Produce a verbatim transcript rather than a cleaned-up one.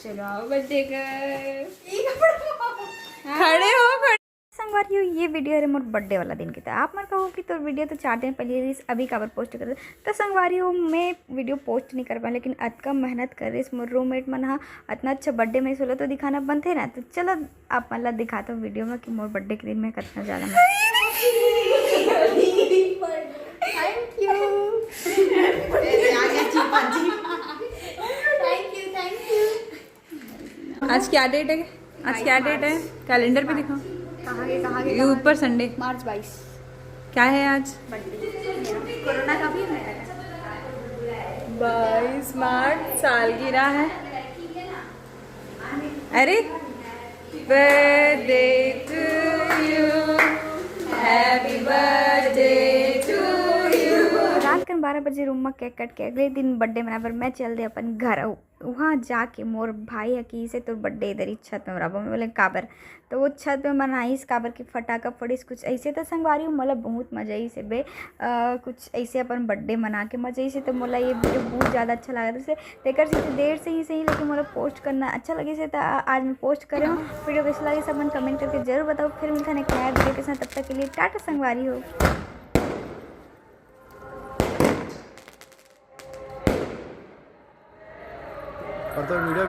चलो आओ birthday girl. खड़े हो, खड़े। संगवारी हो, ये वीडियो हरे मोर बर्थडे वाला दिन के। त आप मन कहो कि तोर वीडियो तो चार दिन पहले रिलीज, अभी काबर पोस्ट कर? तो संगवारी हो, मैं वीडियो पोस्ट नहीं कर पाए, लेकिन अतका मेहनत कर रही मोर रूममेट मन हा। अतना अच्छा बर्थडे में सोला तो दिखाना बनथे ना। तो चलो आप मन ला दिखाता हूँ वीडियो में कि मोर बर्थडे के दिन में कितना ज्यादा मेहनत। Thank you. Thank you, thank you. आज क्या डेट है? आज क्या डेट है? कैलेंडर पे दिखाओ। कहाँ के, कहाँ के, ये ऊपर संडे। मार्च बाईस। क्या है आज? बर्थडे। कोरोना का भी है मेरा। बाईस मार्च सालगिरह है। अरे, birthday to you, happy birthday to you. रात कन बारह बजे रूम में केक कट के अगले दिन बर्थडे मनाए बर मैं चल दे अपन घर। अउ वहाँ जाके मोर भाई ह किसे तोर बर्थडे इधर ही छत में मनाबो। मैं बोले काबर? तो वो छत में मनाइस, काबर कि फटाका फोड़िस, कुछ ऐसे। तो संगवारी हो, मोला बहुत मजा आइस बे। अ, कुछ ऐसे अपन बर्थडे मना के मजा आइस। तो मोला ये वीडियो बहुत ज़्यादा अच्छा लगा। जैसे तेकर से देर से ही सही, लेकिन मोला पोस्ट करना अच्छा लगे से, तो आज मैं पोस्ट करे हूँ। वीडियो कैसे लगे सब मन कमेंट करके जरूर बताओ। फिर मिलता है एक नया वीडियो के साथ, तब तक के लिए टाटा संगवारी हो। और तो वीडियो